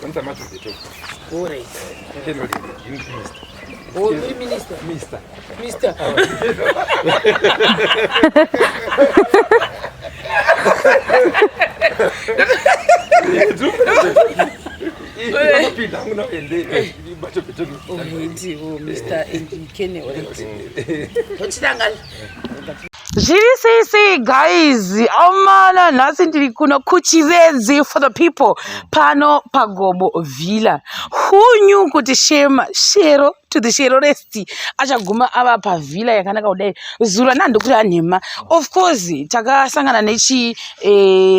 Once much of the talk. All right. General Minister. Oh, muri minister. Mister. Mister. Pinda hangu now and then. Much of the talk. Alright, oh, Mr. and Kenny, alright. Tochitanga. Zviri sei sei guys, amana nhasi ndiri kuno kuChiredzi for the people pano paGomo Villa. Who knew kuti Shema Shero to the Shero rest achaguma ava pavilla yakanaka kudai? Zuro nandokuri anhema. Of course takasangana nechi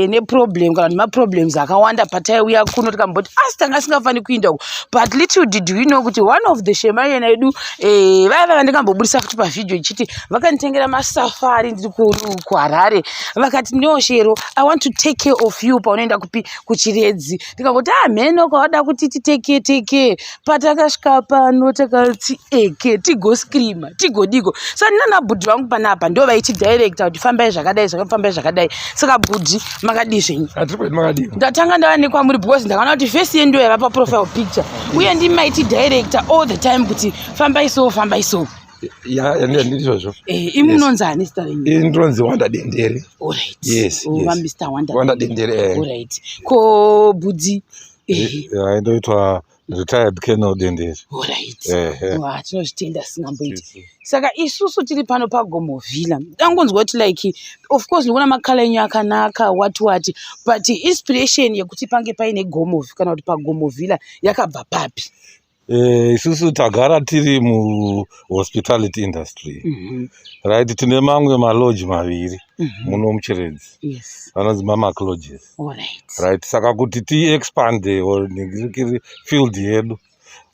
neproblem kana nemaproblems akawanda pataiuya kuno, tikamboti asi tanga asingafani kuinda uko, but little did we know kuti one of the Shema yena edu vaya vava ndikambobudisa futi pavhidhio ichiti vakanditengera masafari ndiri kuHarare, vakati, "No Shero, I want to take care of you paunoenda kupi, kuChiredzi." Ndikangoti, "Ah, mheno kwavada kuti titeke teke." Patakasvika pano takati eke tigoscreama tigodiko. Saka ndinana bhudhi vangu panapa, ndo vaitidirecta kuti fambai zvakadai, zvakafambai zvakadai. Saka bhudhi, makadii zvenyu? Hatiri makadii? Ndatanga ndava nekwamuri because ndakaona kuti face yendiyo yava paprofile picture, uye ndimaiti director all the time kuti fambai so, fambai so. Ya, ndizvozvo. Imi munonzi ani zita renyu? Ini ndinonzi Wanda Dendere. Alright. Yes, Oh, yes. vaMr Wanda. Wanda Dendere. Alright, ko bhudhi? Ndoitwa retired Colonel Dendere. Alright. Ehe. Wa, tinozvitenda singamboiti. Saka isusu tiri pano paGomo Villa, ndangonzwa kuti like, of course ndikuona makala enyu akanaka, what what, but inspiration yekuti pange paine gomo kana kuti paGomo Villa yakabva papi? Isusu tagara tiri muhospitality industry, right? Tine mamwe malodge maviri muno muChiredzi, anonzi maMark Lodges. Right, saka kuti tiexpande or ningirikiri field yedu,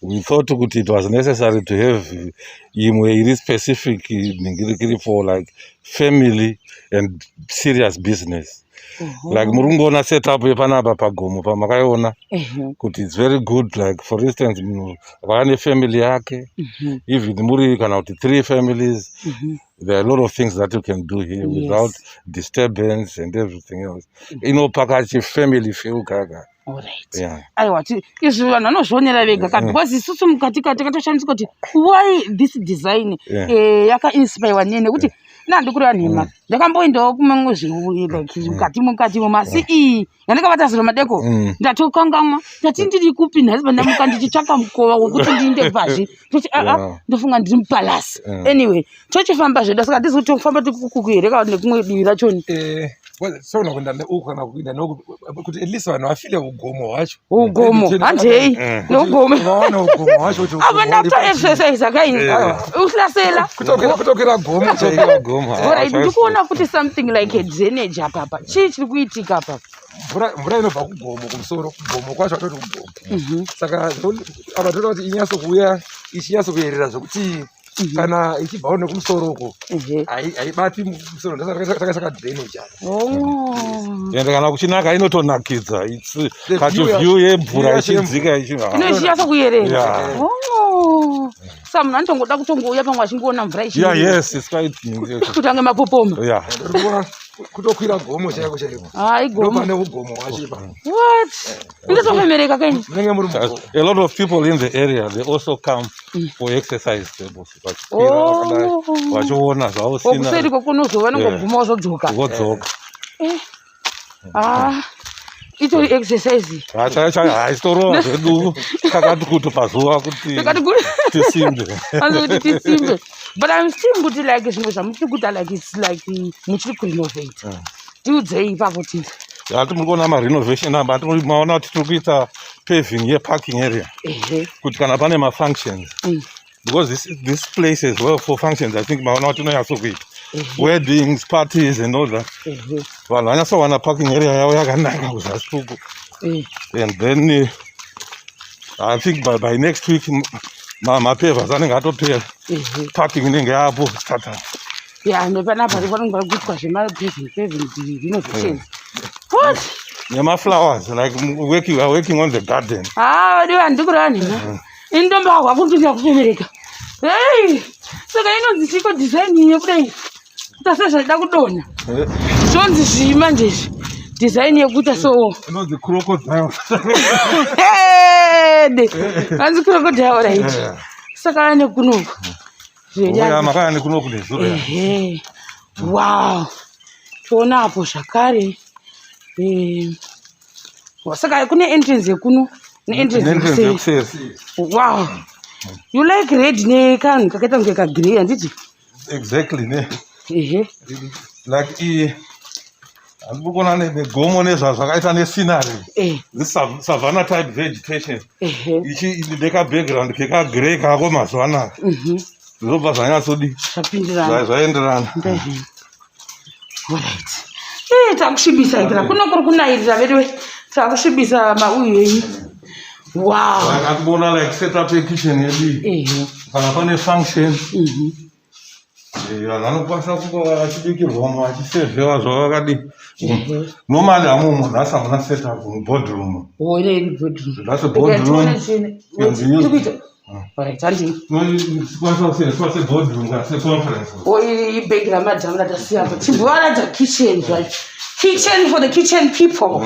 we thought kuti it was necessary to have imwe iri specific ningirikiri for like family and serious business. Like muri kungoona setup yepanapa pagomo pamakaiona kuti it's very good. Like for instance, munhu akauya nefamily yake, even muri kana kuti three families, there are a lot of things that you can do here without disturbance and everything else. Inopa kachifamily feel kaka. Yeah. Aiwa, izvi vanhu vanozvionera vega ka, because isusu mukati kati takatoshamisa kuti why this design. Yakainspirewa nei? Nekuti nandikureva nhema, ndakamboendawo kumamwe like mukati mukati momo, asi iyi yandakabata zuro madeko, ndatokangamwa ndati ndiri kupi nhasi. Pandamuka ndichitsvaka mukova wekuti ndiinde pazvi, toti aa, ndofunga ndiri mupalasi. Anyway, tochifamba zvedu, saka hatizi kuti tofamba tikukuku here kana nekumwe divi rachoni? Sogona kuenda neuku kana kuenda neuku, kuti at least vanhu vafile ugomo hwacho. Ugomo, handei neugomo. Vaone ugomo hwacho kuti ugomo Apa huri ndakutoexercise kaini, uhlasela. Kutokwira gomo chaiko. Kutokwira gomo. Alright, ndikuona futi something like a drainage apapa. Chii chiri kuitika apapa? Mvura inobva kugomo kumusoro, kugomo kwacho atoti kugomo. Saka apa toda kuti inyatso kuuya ichinyatso kuyerera zvokuti kana ichibvawo nekumusoro uko, haibati musoro. Ndosaka drainage apa. Oh. Ende kana kuchinaka inotonakidza. It's The kachi view view yemvura view yacho. ichidzika ichi. Inoichinyatso kuyerera. Yeah. Oh. Saka munhu anotongoda kutongouya pamwe achingoona mvura Yeah, yes, it's quite kutange mapopoma. Uri kuona kutokwira gomo chaiko chaiko. Hayi, gomo. Ndopane ugomo hwacho ipa. What, inotomemereka kaini. Munenge muri mugomo. A lot of people in the area, they also come for exercise tables, vachikwira vakadai, vachiona zvavo. Okuseri sina kokunozova nongoguma wazodzoka. Vodzoka. Ah, itori exercise. Haisitorova zvedu takati kuti pazuva kuti Takati tisimbe. Anzi kuti tisimbe, but I'm seeing kuti like zvimwe zvamuchiri kuita, like it's like muchiri kurenovate. Tiudzei ipapo tinzi. Hati muri kuona marenovation apa, ati maona kuti tiri kuita paving yeparking area, kuti kana pane mafunctions, because this place as well for functions, I think maona kuti inonyatsokuita weddings, parties and all that. Vanhu vanyatsowana parking area yavo yakanaka kuzasi uku. And then I think by next week mapavers anenge atopera, parking inenge yapo tata. Ya, nepanapa panenge pari kuitwa zvemapaving, paving, renovations. What? Nemaflowers, like we are working on the garden. Ah, diwa ndikureva nhema, ini ndombahwa kundinya kufemereka. Hei, saka inonzi chiko design iyi yekudai, kuita sezvaida kudonha? Zvonzi zvii manje izvi, design yekuita so? Inonzi crocodile. dede hanzi crocodile alright saka ane kunoku makaya nekunoku nezuro ehe wow toona apo zvakare eh, saka kune entrance yekuno neentrance yekuseri wow you like red nekanhu kakaita kunge kagrey handiti exactly ne ehe like iyi handiri kuona negomo nezvazvakaita nescenery eh. this savannah type vegetation ehe ichi ndeka background kekagrey kako mazuva anaya Zvinobva zvanyatsodi zvapindirana zvaenderana. Alright. Eh, takusvibisa ikira kuno kuri kunayirira veduwe takusvibisa mauyu enyu. Wow. Akakuona like setup yekitchen yedu. Ehe. Kana pane function. Eh, vanhu vanokwanisa kunge vachibikirwa vachisevhewa zvavakadii. Normally hamumo nhasi hamuna setup muboardroom. Oh, ine iri boardroom. That's a boardroom. Tikuita. Alright, handei. Tikwanisa kusevhewa seboardroom kana seconference. Oh, iri ibhegi ramadhamu ratasiya apa. Chimbovaratidza kitchen zvacho. Kitchen for the kitchen people.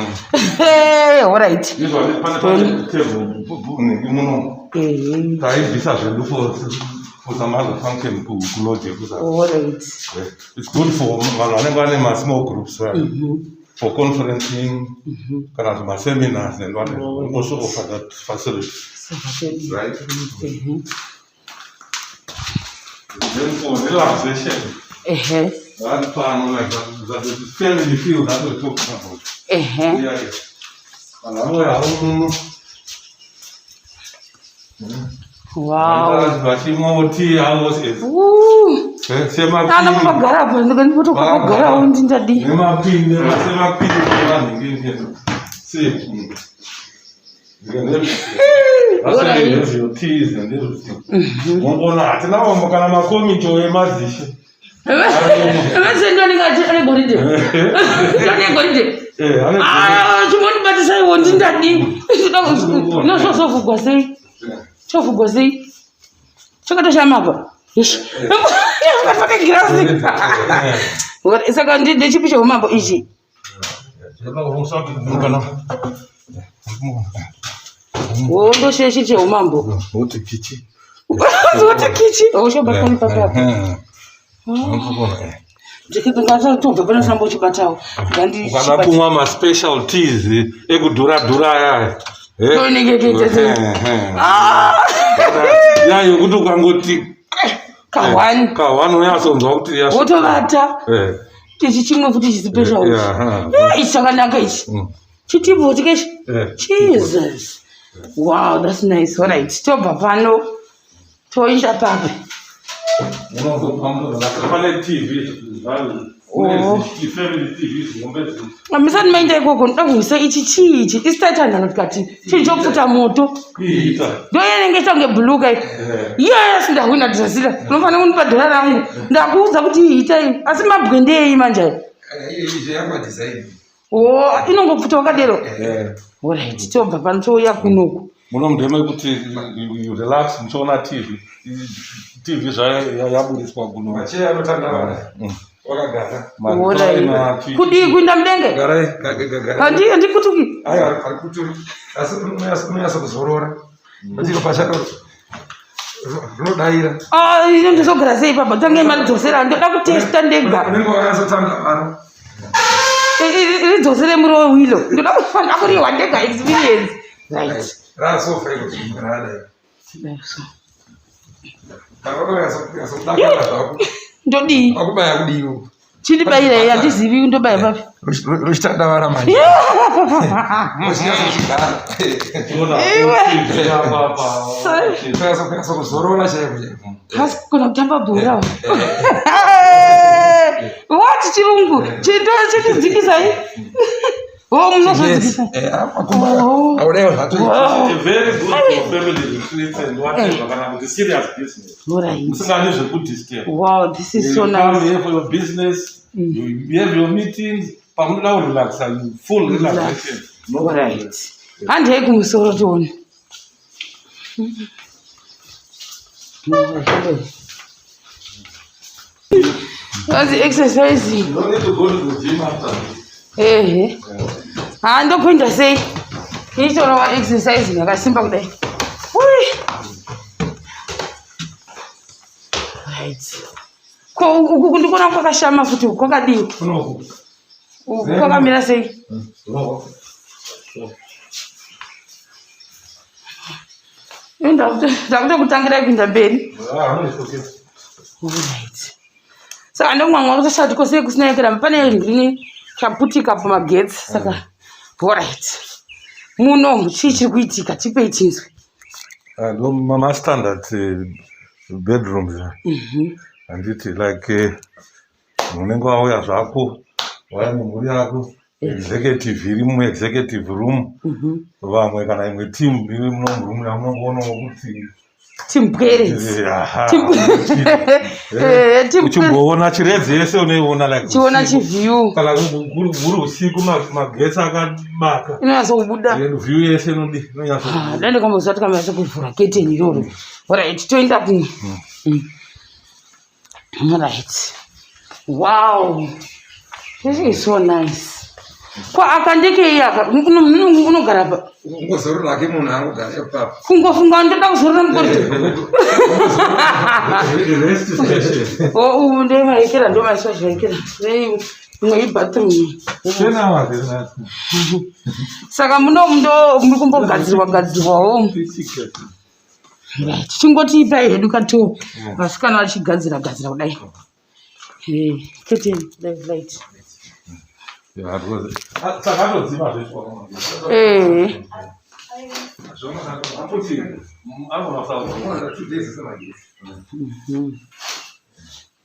Hey, alright. Izvo pane pane table muno. Ehe. Taibvisa zvedu for some other function kulodge kuzasi. Alright. It's good for vanhu vanenge vane masmall groups right? For conferencing kana kuti maseminars and what we also offer that facility. Right. Then for relaxation, Ehe. that pano like that, that family feel that we're talking about. Ehe. Yeah. Vanhu vanouya havo muno Wow. vachimwawo tea yavo Ooh. semapini Ana mapagara apa ndikandipotokagarawo ndindadii. nemapini semapini evanhu see teas and everything unogona hatina mambo kana makomito emadzishe Vese anenge ane goridhe. Ane goridhe. Eh, ane Ah, chimondibatisaiwo ndindadii. Ndozvozovhugwa sei? Chovhugwa sei? Chakatoshama apa. Chakatoshama girasi. Saka ndechipi cheumambo ichi? Wo ndoshe cheumambo. Woti kichi. Woti kichi. Oshobatwa nepapa. Ndikatobva pano samba uchibatawo. Ukada kumwa maspecial teas ekudhura dhura aya. Inenge yakaita sei? Ya yekuti ukangoti Kahwani. kahwani unyatsonzwa kuti yasvika. Wotovata. Eh. Ichi chimwe futi chisipesha Eh, ichi. yeah, Eh, ichi chakanaka ichi. Chitibvo chikechi. Jesus. Wow, that's nice. All right. Tobva pano toenda papi. Pane TV Oh. family TV zihombe Amisati maenda ikoko ndoda kuisa ichi chii ichi isitaitanhano tikati chii chopfuta moto kuita. ndoyenenge change blue kai yes ndahwina dhirasira unofanira kundipa dhora rangu ndakuudza kuti iitai asi mabwe ndeyei manje aya o inongopfuta wakadero alright tobva pano touya kunoku Muno mundemo yekuti you relax muchiona TV. TV zvayo yaburitswa kuno. Macheya anotandavara wakagara. Alright. kudii kuinda mudenge Garai, garai. handikutuki Aiwa, ari kuturi. Asi unonyatsa kuzorora. Kuti pachaka rinodaira. Ah, ino ndizogara sei papa tange maridzosera ndoda kutesta ndega Unenge wakanyatsotandavara. Ridzosere murowe wilo ndoda kufanira kuriwa ndega experience right. Rasofa iro radai. Kana wakanyatsa zvako. Ndodii? Wakubaya kudiwo. Chindibayirei handizivi ndobaya papi. Rochitandavara manje. Rochinyatsochigara. Iwe. Kunyatsa kuzorora chaiko chaiko. Hasi kugona kutamba bhora. What chirungu chindidzikisai o munozodzikisa. Oh. Audaiwa zvatoita. Very good for family retreats and whatever kana kuti serious business. Alright. Musingadi zvekudisturb. Wow, this is so You come nice. here for your business, you have your meetings, pamunoda kurelaxa, you full relaxation. No Alright. Handei kumusoro tione. That's exercising. You don't need to go to the gym after this. Ehe. Ha ndokuenda sei? Ichitorawa exercising yakasimba kudai. Alright. Ko uku ndikuona kwakashama futi uku kwakadii? Kunoku. Uku kwakamira sei? Ndakutokutangirai kuinda mberi. Alright. Saka ndomwamwa kusashati ko sei kusina yekera pane green chaputika pamagetsi saka alright. Muno chii chiri kuitika tipei tinzwe. Ah, ndo mastandard bedrooms handiti like unenge wauya zvako wauya nemhuri yako executive iri muexecutive room vamwe kana imwe team iri muno muroom yamunongoonawo kuti Timpwerezi. Aha, Eh, uchimboona Chiredzi yese unoiona like Chiona usiku. chiview Kana kuri usiku magetsi akabaka inonyatsokubuda. View yese inodi inonyatso Ah, dai ndikamboziva tikamanyatso kuvhura keteni iroro. Alright, toenda kumwe. Alright. Wow. This is so nice. Ko aka ndekei aka unogara pa Kungozorora hake munhu angogara ipapo. Kungofunga ndoda kuzorora mukoridho. Rest station. Oh, umu ndemaikira ndomaiswa zvaikira. Imwe ibathroom. 10 hours is nice. Saka muno ndo muri kumbogadzirwa gadzirwawo. Right. Chingoti ipai hedu kato vasikana vachigadzira gadzira kudai. Hey, curtain, light, light. Yeah, saka atodzima zveshe. Eh. Futi anogona kusa 2 days semagetsi.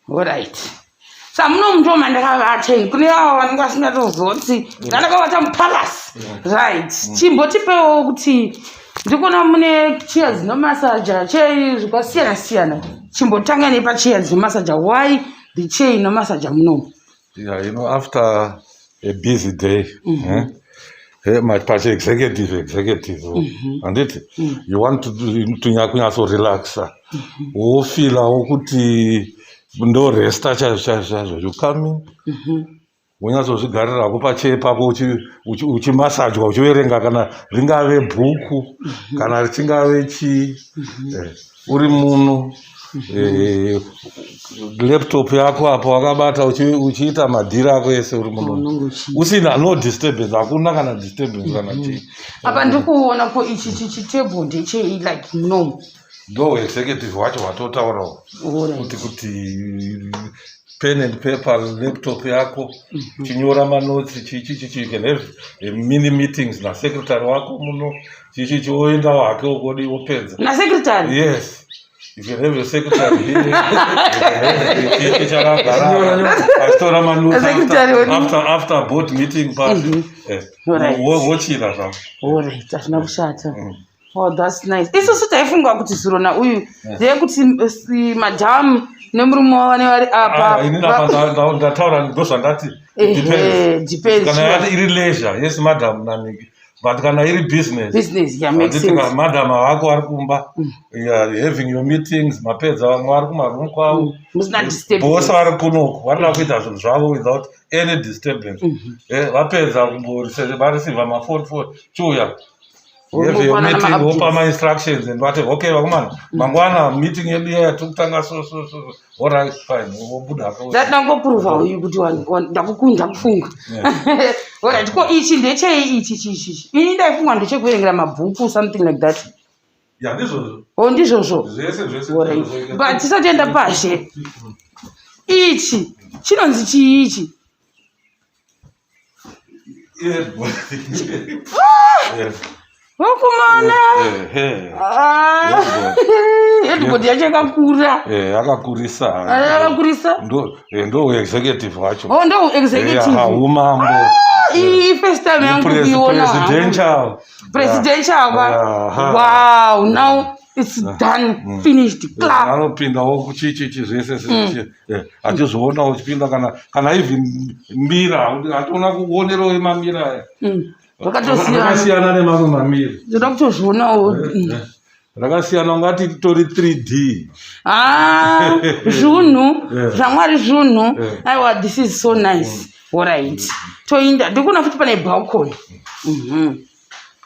Alright. Sa muno ndo mandakavata ini. Kune avo vanenge vasingatozoti ndandakavata mupalace. Right. Chimbotipewo kuti ndikuona mune chair dzinomasaja chair zvakasiyana siyana. Chimbotanga nepachair dzinomasaja. Why the chair inomasaja munomu? Yeah, after a busy day, eh, pachi executive, handiti you want to kunyatsorelaxa, wofilawo kuti ndoresta chaizvo chaizvo chaizvo. You come in, wonyatsozvigarirako pachair pako uchimasajwa, uchiverenga kana ringave bhuku kana richingave chii, uri muno, laptop yako apo wakabata, uchiita madhiri ako ese uri muno. Unonge uchiita. Usina no disturbance, hakuna kana disturbance kana chii. Apa ndikuona ko ichi chitable ndechei like munomu? Ndo executive wacho watotaurawo kuti pen and paper, laptop yako, chinyora manotsi, chichi chichi. You can have mini meetings nasecretary wako muno, chichi chioendawo hake ukodi wopedza. Nasecretary? Yes, you can have your secretary here. You can have chichi chakagara achitora manotsi Secretary after board meeting pasi. Wochira zvako. Alright, hazvina kushata. Oh, that's nice. Isusu taifunga kuti zuro nauyu ndeyekuti madhamu nemurume wavo vari apa. Ah, inini apa ndataura ndozvandati. Ehe, depends. Kana yati iri leisure, yes, madam naniki, but kana iri business, Business, yeah, makes handiti sense. Madam avako vari kumba, you are having your meetings, mapedza, vamwe vari kumaroom kwavo. Musina disturbance. Bose vari kunoku varida kuita zvinhu zvavo without any disturbance. Vapedza vareceiva mafoni phone, chiuya have your Vopanana meeting, ma-updates. wopa ma-instructions and vati, "Okay vakomana, mangwana meeting yedu iya tiri kutanga so so so." Alright, fine, wobuda. Ndangoprova uyu kuti ndakukunda kufunga. Alright, ko ichi ndechei ichi chichi? Ini ndaifunga ndechekuverengera mabhuku, something like that. Ya, ndizvozvo. Oh, ndizvozvo. Zvese zvese. Alright. Ndizvozvo. But tisatienda pashe. Ichi chinonzi chii ichi? Vakomana. Ah, headboard yacho yakakura. Yakakurisa. Ah, yakakurisa. Ndo executive wacho. Oh, ndo executive. Umambo. Iyi first time yangu kuiona. Presidential. Presidential ka. Wow, now it's done, finished, clap. Anopindawo kuchichichi zvese achizvionawo uchipinda kana even mirror, ationa kuonerawo mamirror aya. Zvakatosiyana. Rakasiyana nemamwe mamirror. Ndoda kutozvionawo. Rakasiyana, ungati tori 3D. Ah, zvunhu zvaMwari zvunhu. Aiwa, this is so nice. Alright, toinda. Ndikuona futi pane balcony.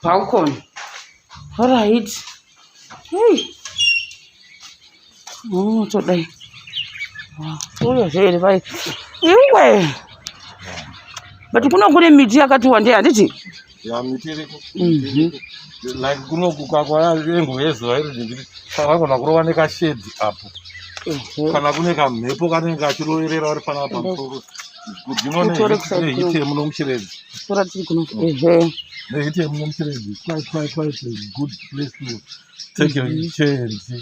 Balcony, alright. Hey, oh, todai. Uyezve here vai iwe, but kuno kune miti yakati wandei, handiti? Ya, miti iriko. Like kunoku kwakwaya enguva yezuva iri ndingiri vanogona kurova nekashade apo kana kune kamhepo kanenge kachiroverera vari panapa pamusoro. Utore kuside Neheat yemuno muChiredzi. Tora tiri kuno, ehe. Neheat yemuno muChiredzi, quite a good place to take your chair and see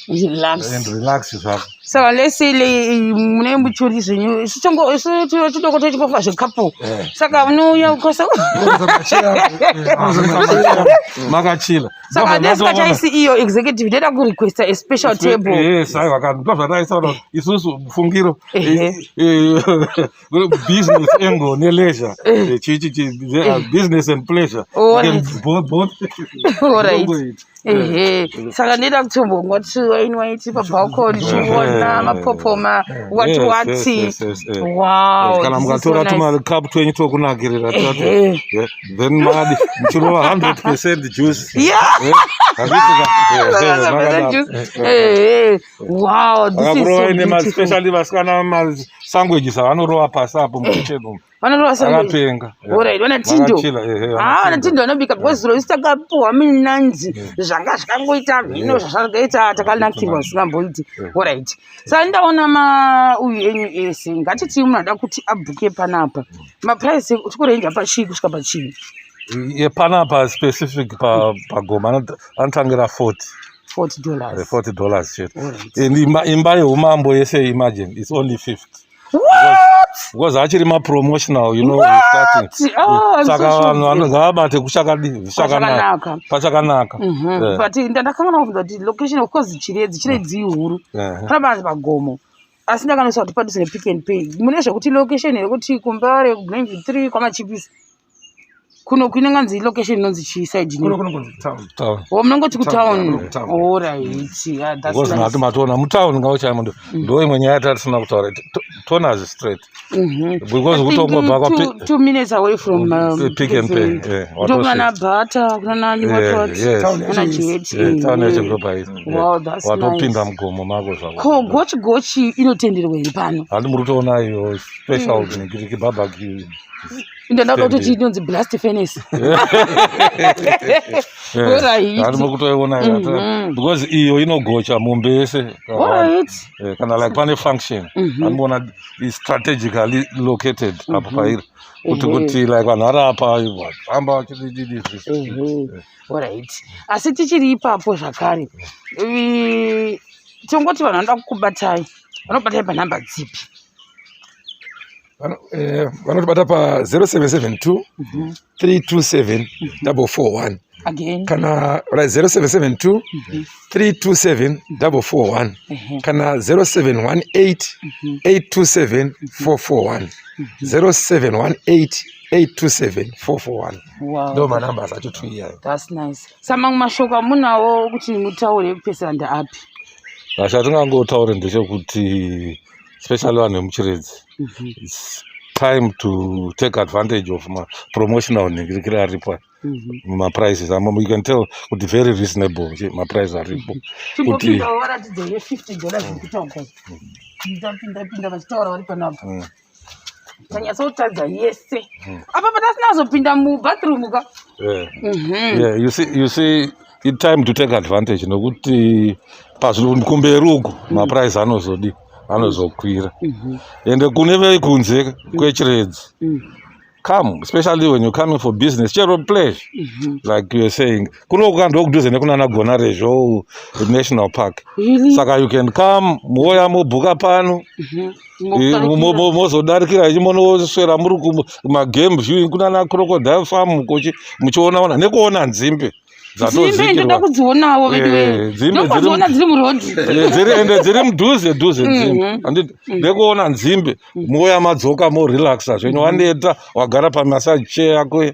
relax and relax zvako. Saka lese mune muchuri zvenyu, isu tongo isu chidoko tochikofa zvekapu. Saka unouya ukosa Makachila. Saka ndesikachaisi iyo executive ndoda kurequesta a special table. Yes, aiwa, kana ndozvataisaura isusu mufungiro. Business angle neleisure. Business and pleasure. You can both. Alright. Ehe, saka ndoda kutombonwa tiwaini waiti pabalcony, chiona mapopoma, wati wati. Wow. Kana mukatora tumacup twenyu tokunakirira, then madi muchirova 100% juice. Handiti ka? Ehe, wow, this is so Vakakurova ine beautiful. Especially vasikana, masandwiches avanorova pasi apo mukitchen umu. Vanorova sandwich? Akapenga. Alright, vana Tindo. Makachila, ehe, vana Ah, vana Tindo. Tindo vanobika, because zuro isu takapuhwa minanzi, zvanga zvakangoita mhino zvazvakaita, takanakirwa zvisingamboiti. Alright, saka ndaona ma uyu enyu ese, ngatiti munhu ada kuti abhuke panapa, maprice tikurenja pachii kusvika pachii? Yepanapa specific pagoma anotangira 40. $40? $40 chete. Alright. And imba yeumambo yese, imagine, it's only 50. What? Because achiri mapromotional, we're starting. Oh, I'm so Saka vanhu shocked. ngavabate kuchakadi zvichakanaka. Pachakanaka. Pachakanaka. But ndakangana kubvunza kuti location, of course Chiredzi, Chiredzi ihuru. Panabanzi pagomo, asi ndakanisa kuti padhuze nePick and Pay. Mune zvekuti location here, kuti kuMbare, kuGlenview 3, kwaMachipisi kuno kuinonganzi location inonzi chii, side? Kuno kunonzi town. Town. O, munongoti kutown? Town, town. Alright, yeah, that's Because nice. nhati matoona mutauni ngawo chaimo, ndo imwe nyaya yatatisina kutaura, Tonaz straight. Because I think kutongobva kwa 2 minutes away from Pick and Pay, Ndo kunana Bata, kunana Niwatot, Town kuna yacho Jet. Town yacho ndo pairi. Wow, that's Watopinda nice. mugomo mako zvako. Ko gochi gochi inotenderwa here pano? Handi muri kutoona iyo special mm. barbecue. Ndandakuda kutoti Stand. inonzi blast furnace. Alright. Handi muri kutoiona iyo, because iyo inogocha mombe yese. Kana like pane function, anoona is strategically located apo pairi kuti kuti like vanhu vari apa vafamba vachidididi. Ehe, alright, asi tichiri ipapo zvakare, tongoti vanhu vanoda kukubatai, vanobatai panhamba dzipi? Vanotibata pa 0772 327 441. Again? Kana right, 0772 327 441, kana 0718 827 441, 0718 827 441. Ndo manumbers acho two iyayo. That's nice. Samamwe mashoko amunawo kuti mutaure kupesera ndeapi? Chatingangotaure ndechekuti especially vanhu vemuChiredzi, it's time to take advantage of mapromotional nhingirikiri aripo, maprices amo. You can tell kuti very reasonable maprice aripo kuti Chimbopinda waratidza ye$50 iri kutaurwa. Pinda, pinda, vachitaura vari panapa. Tanyatsotadza yese apa patasina kuzopinda mubathroom ka. Yeah, you see, it's time to take advantage nokuti pazvino kumberi uku maprice anozodi anozokwira. Ende kune vekunze kweChiredzi, come, especially when you're coming for business, chero pleasure, like you were saying, kunoku ndokudhuze nekunana Gonarezhou National Park. Really? Saka you can come, mouya mobhuka pano. Mozodarikira ichimonoswera muri kumagame viewing kunana Crocodile Farm kochi, muchionaona nekuona nzimbe. Dzimbe ndoda kudzionawo veduwe. Dzimbe Ndokudziona dziri murodhi. Dziri ende dziri mudhuze dhuze nzimbe, handiti? Nekuona nzimbe, mouya madzoka morelaxa zvenyu, waneta wagara pamassage chair yako,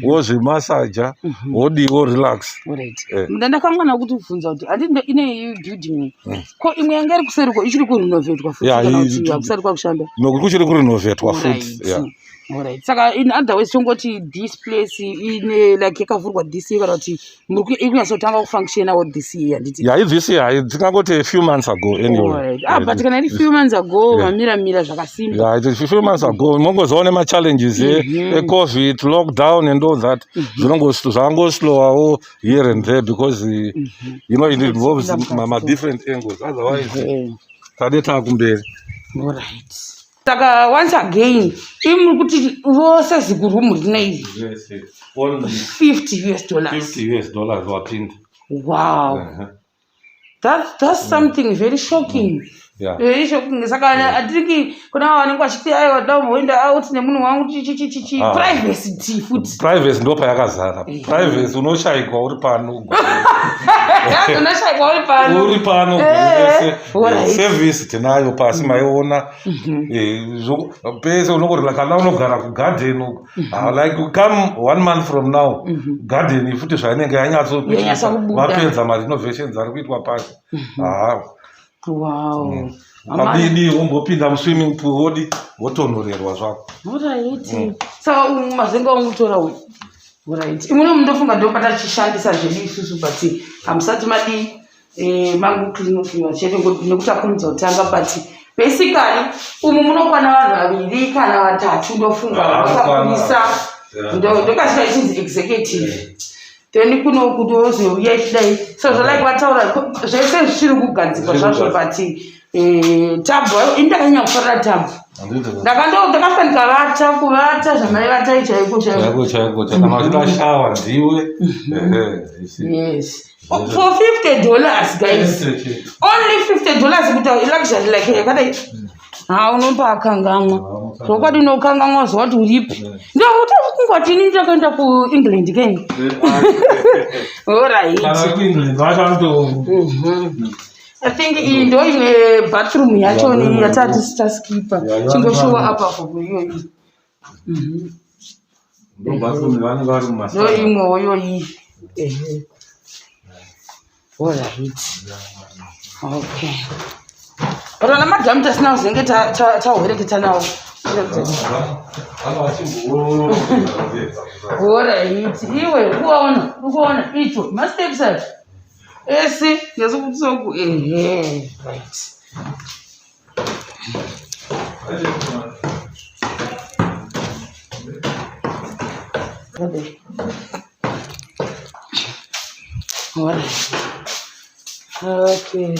wozvimasaja, wodii, worelax. Alright. Ndakangana kuti kubvunza kuti handi ine building, ko imwe yanga iri kuseriko ichiri kurenovetwa futi, kana kuti hakusati kwakushanda? Nokuti kuchiri kurenovetwa futi. Alright. Yeah. Alright. Saka in other ways tongoti this place ine like yakavhurwa this year kana kuti iri kunyatsotanga kufunctionawo this year, handiti? Yeah, this year, tingangoti a few months ago anyway. Alright. Ah, but kana iri few months ago, mamiramira zvakasimba. Yeah, it is a few months ago. Mongozoona ma-challenges eCovid, lockdown and all that. Zvangoslowawo here and there because it involves ma different angles. Otherwise, tade taakumberi. Alright. Saka once again, imuri kuti vose zikurumu rine Yes. Only 50 US dollars. 50 US dollars wapinda. Wow. That's something very shocking. Very shocking. Saka hatiriki kuna vanenge vachiti aiwa, da kumboenda out nemunhu wangu, chichichichi. Ah. Privacy futi. Privacy ndo payakazara. Privacy unoshayikwa uri pano. Unoshayikwa uri pano. Uri pano gore rese. Service tinayo pasi, maiona. Pese unongorila kana unogara kugarden uko. Ah, like come one month from now, garden futi zvainenge Yanyatso kubuda. Vapedza marenovations ari kuitwa pasi. Ah, ukadidi wombopinda muswimming pool, wodi wotonhorerwa zvako. Alright. Saka umu mazenga wangutora uyu. Alright. Imwe mundofunga ndopatachishandisa zvedu isusu, but hamusati madi manguclean chete nekuti akurumidza kutanga, but basically umu munokwana vanhu vaviri kana vatatu, ndofunga. Ah, Vakakurisa. Yeah. Ndokasvika ichinzi executive, then kuno kutozouya ichidai. So zvalike vataura zvese zvichiri kugadzikwa Zviri zvazvo, kugadzikwa. but tub ini ndakanyanya kufarira tub. Handiti? Ndakasvika ndikavata, kuvata zvamaivata chaiko chaiko. Chaiko chaiko, kana uchida shower ndiwe. Ehe, you see. Yes. Oh, for $50, guys, only $50 kuita luxury like yakadai. Ha, unomba akangamwa zvokwadi, unokangamwa zuva kuti uripi. Ndokuti kungoti ini ndakaenda kuEngland keni. Alright. Kana kuEngland vacho anoto I think iyi ndo imwe bathroom yacho Yeah, yatati taskipa. Yeah, Chingoshuwa apa apo iyoyi. Ndo bathroom vanenge vari Ndo mumasara. imwewo yoyi. Ehe. Alright. Okay. But ana madhamu tasina kuzenge tahwereketa nawo. Vanga vachimbo Alright. Iwe kuona, ukuona icho masteps acho. Ese ngesokusoku ehe. Right. Okay. Alright. Okay.